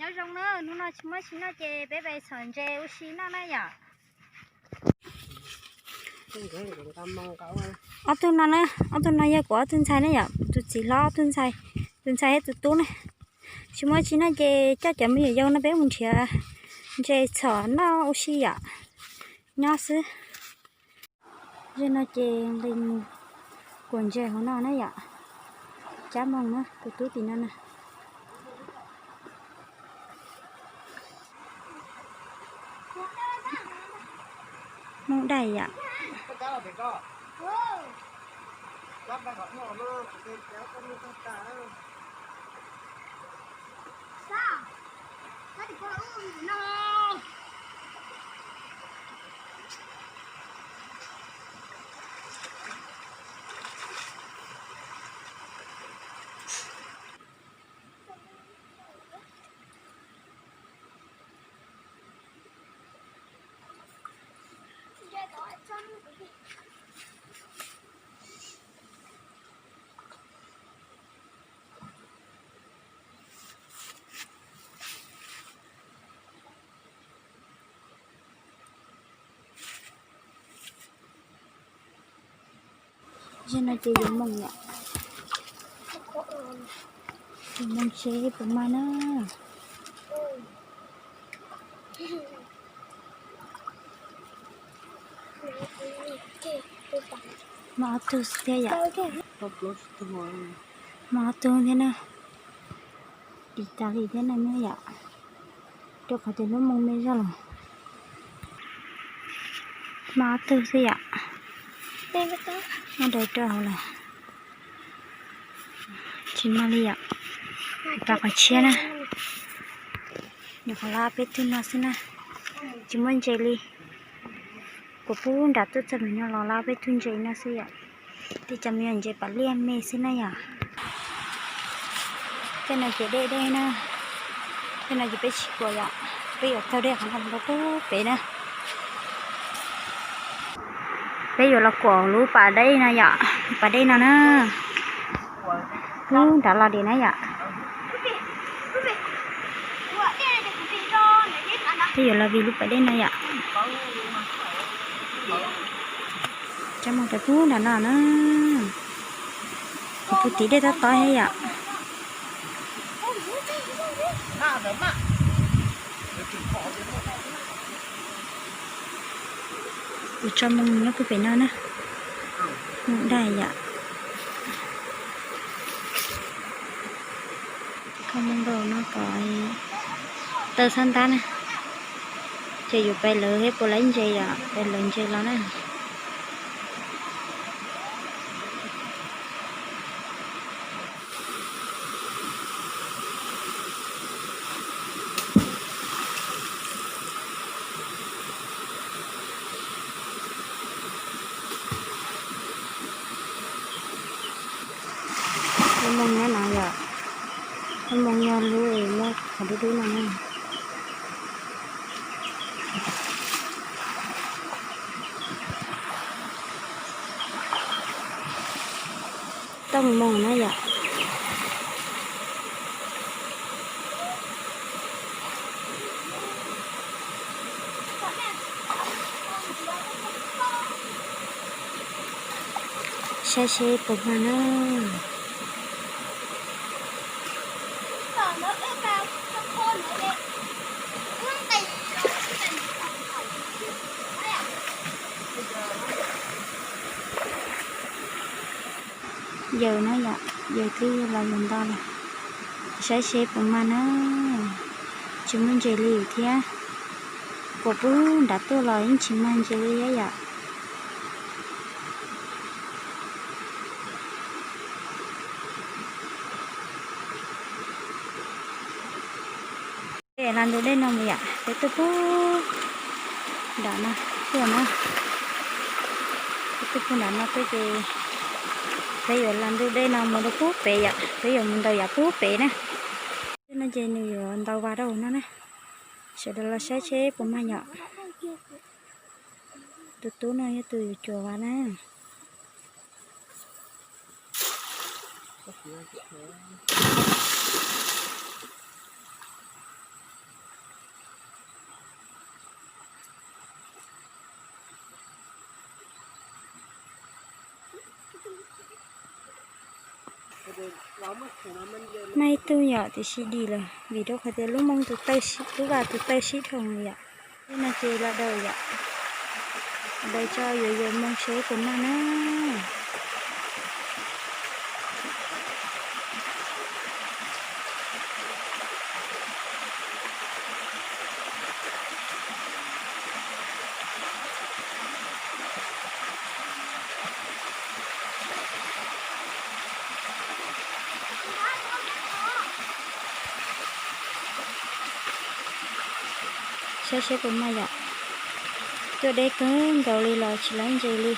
Nyob zoo na, hnub no tsis muaj tsi noj ces peb pais txhom ntses ua si noj na yom. Ob tug no na, ob tug no yog kuv ob tug ntxhais na yom, tus txiv hlob ob tug ntxhais, tus ntxhais thiab tus tub na. Tsis muaj tsi noj ces coj cov me nyuam yaus no peb mus nrhiav ntses txhom noj ua si yom. Nyob xwb. Zaum no ces nqis mus kuam ntses hauv no na yom. Cab moo na, tus tub tim no na. Moo dai yom. Zaum no ces yuav moo yom. Yuav moo seb puas mag na. Mag ob tug xwb thiab yom. Mag ob tug thiab na. Dim tas li thiab na yom. Rau qhov tias lub moo me zog los. Mag ob tug xwb yom. Mag dai rau hauv lawm. Tsis mag li yom. Pab qhov tshiab na. Nyuam qhuav lab peb tug no xwb na. Tsis muaj ntses li. Kuv pub nram tuaj txog mus no los lab peb tug ntses no xwb yom. Tej cov me nyuam ntses pam liaj me xwb na yom. Tej no ces dej dej na. Tej no ces peb tsis kuam yom. Peb yuav taug dej qhov no mus rau pub pem na. Peb yuav los kuam lub pas dej no yom. Pas dej no na. Lub nrad los dim na yom. Peb yuav los vij lub pas dej no yom. Cab moo rau pub nram no na. Kuv pub tim dej tob tob thiab yom. Kuv tso moo nyob puag pem no na. Moo dai yom. Kho moo nkaus no kom tawg xab ntab na. Ces yuav pais lawv thiab puas laib ntses yom, pais lawv ntses los na. Lub moo nyob no yom, lub moo yog lub es muaj qhov dub dub no na. Tooj moo na yom. Saib seb puas mag na. Yawm na yom, yawm twb los yawm ntau lawm. Saib seb puas mag na. Tsis muaj ntses li thiab. Kuam pub nrad tuaj los yeej tsis mag ntses li thiab yom. Peb hla ntu dej no mus yom, peb tuaj pub nram no, tuaj na. Peb tuaj pub nram no peb ces peb yuav hla ntu dej no mus rau pub pem yom, peb yuav mus ntaus yam pub pem na. Tej no ces nws yuav ntaus vas rau hauv no na. Sawv daws los saib seb puas mag yom. Tus tub no yog tus yuav cuam vas na. Muaj ib tug yom, tiam sis dim lawm vim rau qhov tias lub moo tus taw sib, lub vaj tus taw sib dhau yom. Tej no ces los daws yom, daws tso yuav yuav moo seb puas mag na. Saib seb puas mag yom. Cuaj deb kawg nkaus li los tsis laib ntses li.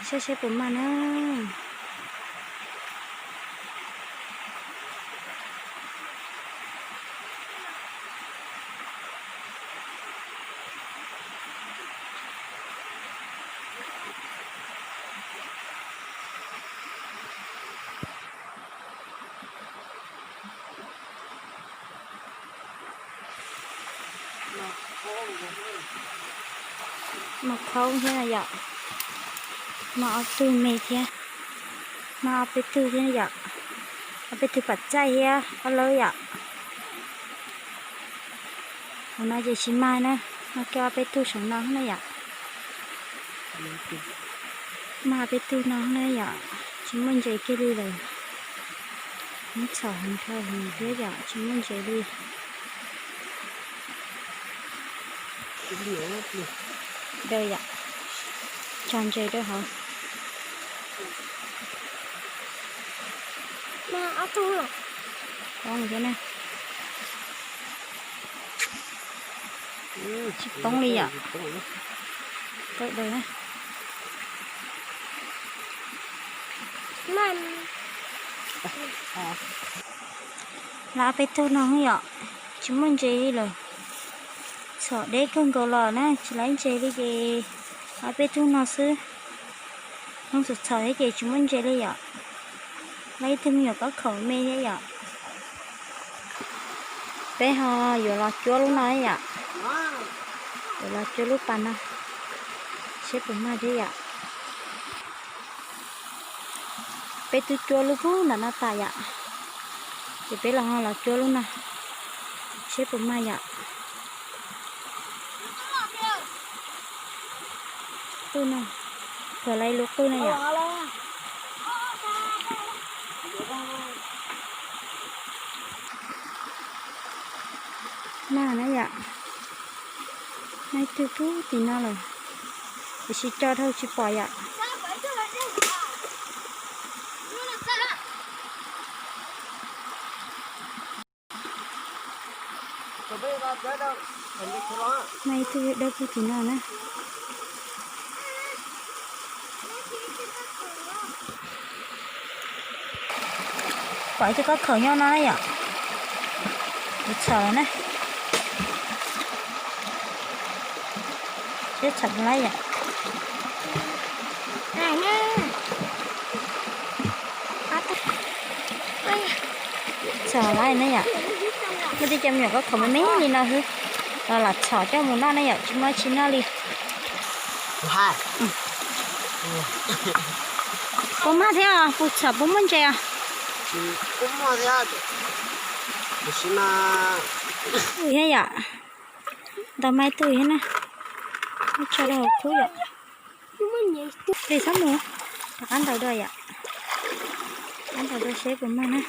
Saib seb puas mag na. Mag khaub thiab yom. Mag ob tug me thiab. Mag ob peb tug thiab yom. Ob peb tug pam txaij thiab ob lawb yom. Hauv no ces tsis mag na, mag kiag ob peb tug saum no na yom. Mag ob peb tug no na yom, tsis muaj ntses kiag li lawm. Muab txhom heev dhau heev thiab yom, tsis muaj ntses li. Daws yom, tso ntses rau hauv. Ob tug thiab na. Tsis poob li yom. Tawm daws na. Los ob peb tug no yom, tsis muaj ntses li lawm. Txhom deb kawg nkaus los na, tsis laib ntses li ces ob peb tug no xwb. Hmoob txhom txhom thiab ces tsis muaj ntses li yom. Los ib tug me nyuam kob khaum me thiab yom. Peb ho yuav los cuab lub no yom. Yuav los cuab lub pas no, seb puas mag thiab yom. Peb twb cuab lub pug nram no tas yom. Ces peb los ho los cuab lub no, seb puas mag yom. Qwj no, kawg lawm lub qwj no yom. Mag na yom. Mag ib tug pug tim no lawm, tiam sis co dhau tsis pom yom. Mag ib tug dawb pug tim no na. Pom ib tug kob khaum nyob no na yom. Kuv txhom lawm na. Seb txhom puas laib yom. Txhom laib na yom. Muaj tej cov me nyuam kob khaum me me li no xwb, los lam txhom coj mus noj na yom, tsis muaj dab tsi noj li. Puas mag thiab os, puas txhom puas muaj ntses os? Tug thiab yom, ntau mas ib tug thiab na. Muab tso rau hauv khub yom. Li txhob mus, rov qab ntaus dua yom. Rov qab ntaus dua seb puas mag na.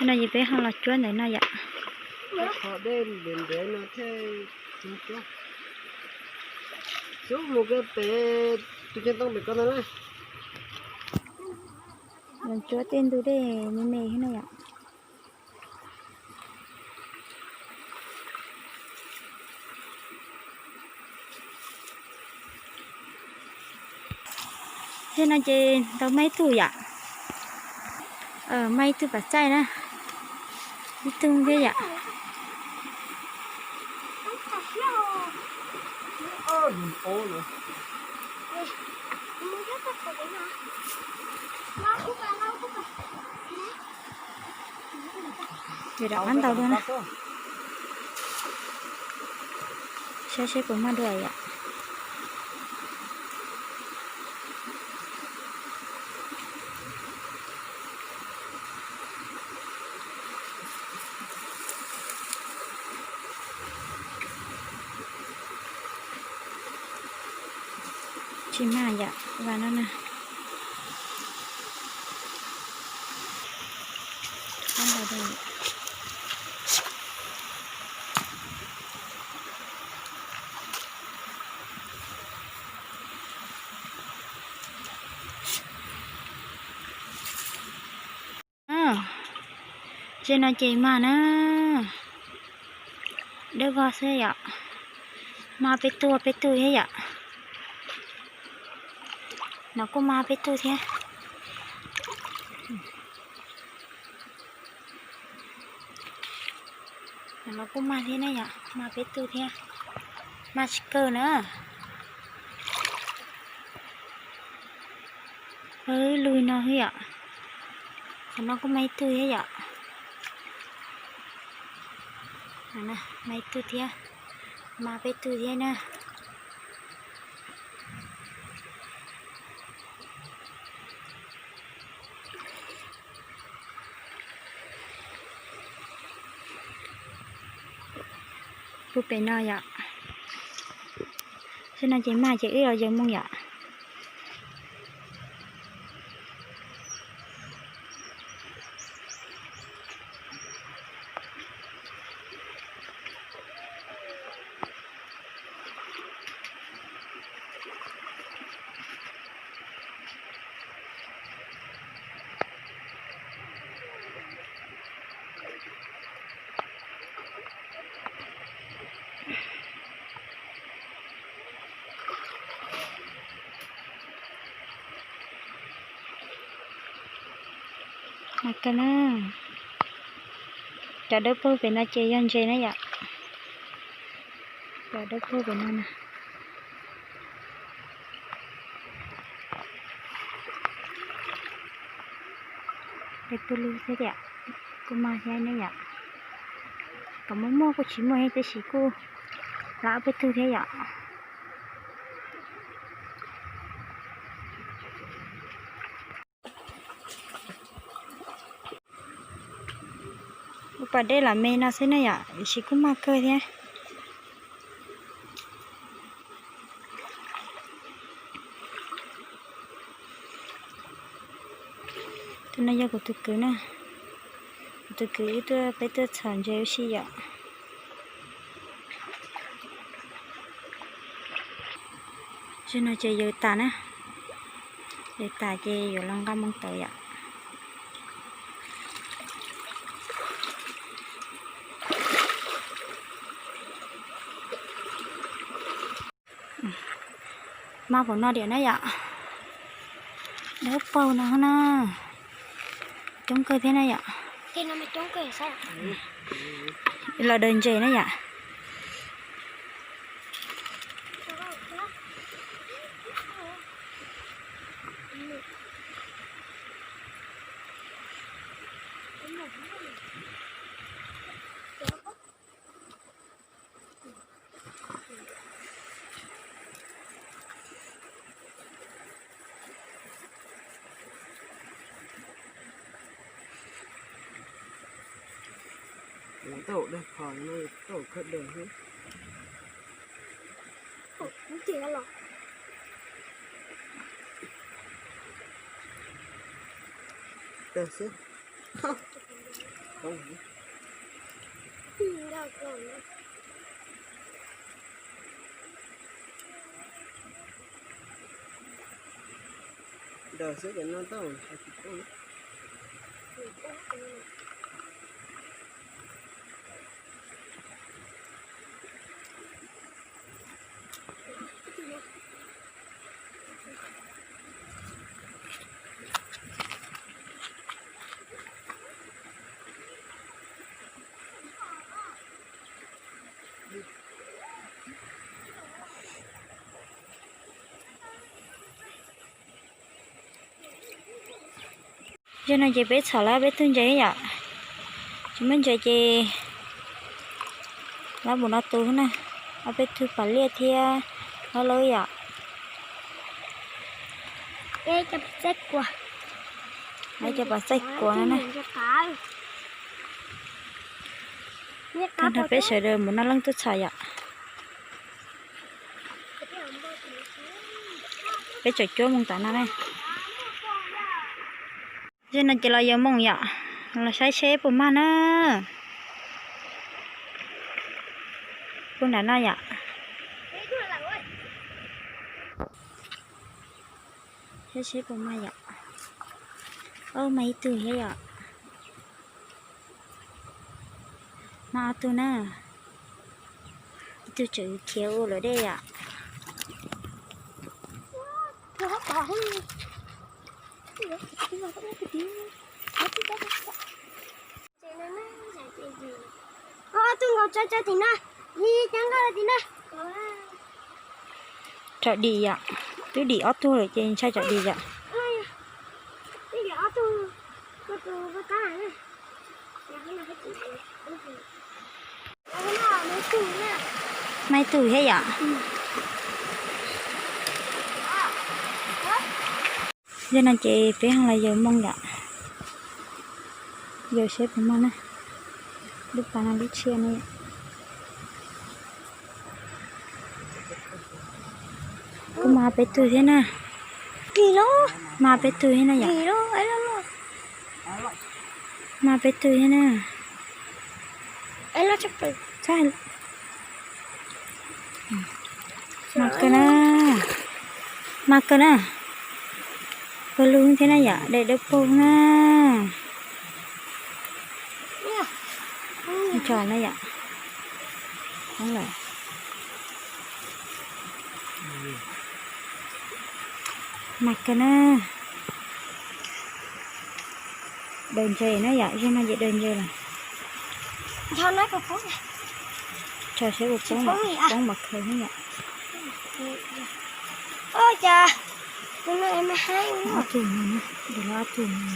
No ces peb ho los cuab ntawm no yom. Qhov dej ntev ntev no thiaj cuab. Cuab mus kiag pem Los cuab tej ntug dej me me thiab na yom. Thiab no ces ntau mas ib tug yom. Mas ib tug pam txaij na, ib tug thiab yom. Ces rov qab ntaus dua na. Saib seb puas mag dua yom. Tsis mag yom, vas no na. Ze no ces mag na, dawb vog xwb yom. Mag peb tug peb tug thiab yom. No kuj mag peb tug thiab. No kuj mag thiab na yom, mag peb tug thiab, mag tsis kawg na. Lug no xwb yom. Qhov no kuj mag ib tug thiab yom. Mag ib tug thiab, mag peb tug thiab na. Pub pem no yom. Xwb no ces mag ces wb los yawg moo yom. Cov dawb paug pem no ces yog ntses na yom. Cov dawb paug pem no na. Peb pw lug thiab tiam, kuj mag thiab ne yom. Kom muaj muaj kuj tsis muaj tiam sis kuj lam peb tug thiab yom. Ua pas dej lam me no xwb na yom, tiam sis kuj mag kawg thiab. Tus no yog kuv tus kwv na, kuv tus kwv wb tuaj peb tuaj txhom ntses ua si yom. Zaum no ces yaws tas na, yaws tas ces yuav los nqa moo tawm yom. Mag pam no diam na yom. Dawb paug no na, coob kawg thiab na yom. Los daws ntses na yom. Tau dag phom no tau khawb daws xwb. Tag xwb. Zaum no ces peb txhom lawv ob peb tug ntses yom. Tsis muaj ntses ces lawv mus no tu na. Ob peb tug pas liaj thiab lawv lawv yom. Lawv cov pas txaij kuas no na. Nrog peb sawv daws mus noj leej twg txhom yom. Peb tseem cuab moo tom no na. Zaum no ces los yos moo yom, los saib seb puas mag na. Puag nram no yom. Saib seb puas mag yom. Ob, mag ib tug thiab yom. Mag ob tug na. Ib tug tseem khiav ua luam dej yom. Tsom dim yom, twb dim ob tug lawm ces ntshai tsom dim yom. Mag ib tug thiab yom. Zaum no ces peb ho los yos moo yom. Yos seb puas mag na. Lub pas no lub tshiab ne. Kuj mag peb tug thiab na. Mag peb tug thiab na yom. Mag peb tug thiab na. Mag kawg na. Mag kawg na. Pawg lug thiab na yom, dej dawb paug na. Tso na yom. Mag kawg na. Daws ntses na yom, zaum no ces daws ntses lawm. Tso seb puas poob, poob mas khaws na yom. Ob tug no, daws lawm ob tug no yom.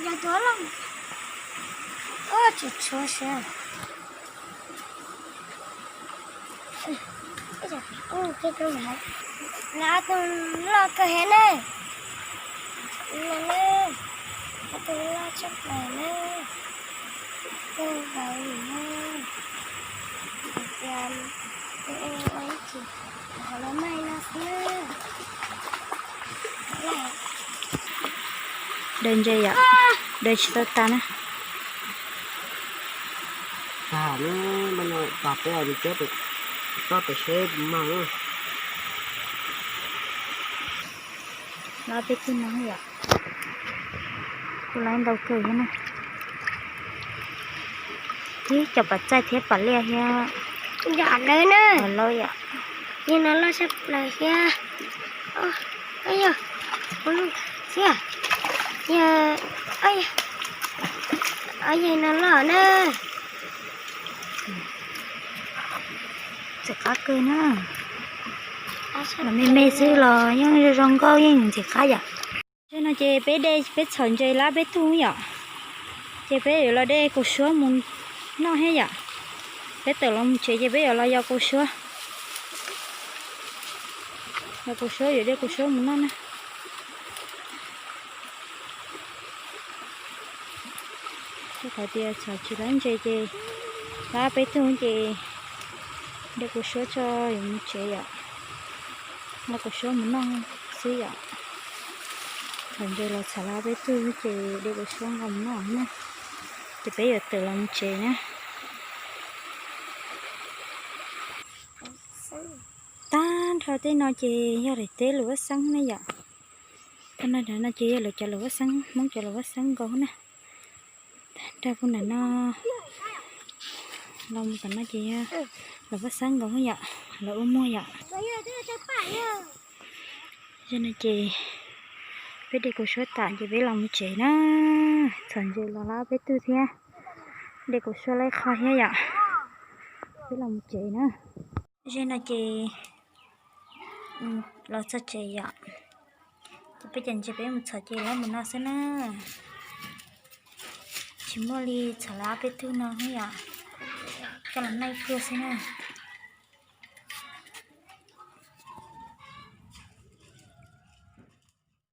Yog tuav loj, tsis tshuav siab. Ob tug loj kawg heev na. Ob tug loj tshaj plaws na. Kawg nkaus li na. Ua ib chim, qhov no mas no xwb na. Daws ntses yom, daws tsis tau tas na. Tag na, tag peb toj pem seb puas mag na. Lawv peb tug no yom, kuj lawv ntau kawg thiab na. Ib co pas txaij thiab pas liaj thiab. Yam lawv na, lawv yom. Yog no loj tshaj plaws thiab. Yog, yog no loj na. Ntxim qab kawg na. Los me me xwb los yeej zoo zoo nkauj yeej ntxim qab yom. Zaum no ces peb de peb txhom ntses lab peb tug yom. Ces peb yuav los de kaus suab mus noj thiab yom. Peb tawm los mus tsev ces peb yuav los yos kaus suab. Yos kaus suab, yuav de kaus suab mus noj na. Tej qhov tias txhom tsis lab ntses ces lab peb tug ces de kuv suab tso yuav mus tsev yom. Lab kuv suab mus noj xwb yom. Txhom ntses los txhom lab peb tug ces de kuv suab nqa mus noj na. Ces peb yuav tawm los mus tsev na. Tag nrho tej no ces yog daim teb luam vaj xeeb ne yom. Tag nrho no ces yog lawv cov luam vaj xeeb, Hmoob cov luam vaj xeeb nkaus na. Tag nrho puag nram no los mus tom no ces yog luam vaj xeeb nkaus yom, lawv ua muag yom. Yog no ces peb de kuv suab tas ces peb los mus tsev na. Txhom ntses los lab peb tug thiab, de kuv suab lab qho thiab yom. Peb los mus tsev na. Ze no ces los txog tsev yom. Ces peb cov ntses peb mus txhom ces lab mus no xwb na. Tsis muaj li, txhom lab peb tug no xwb yom. Coj los noj ib pluag xwb na.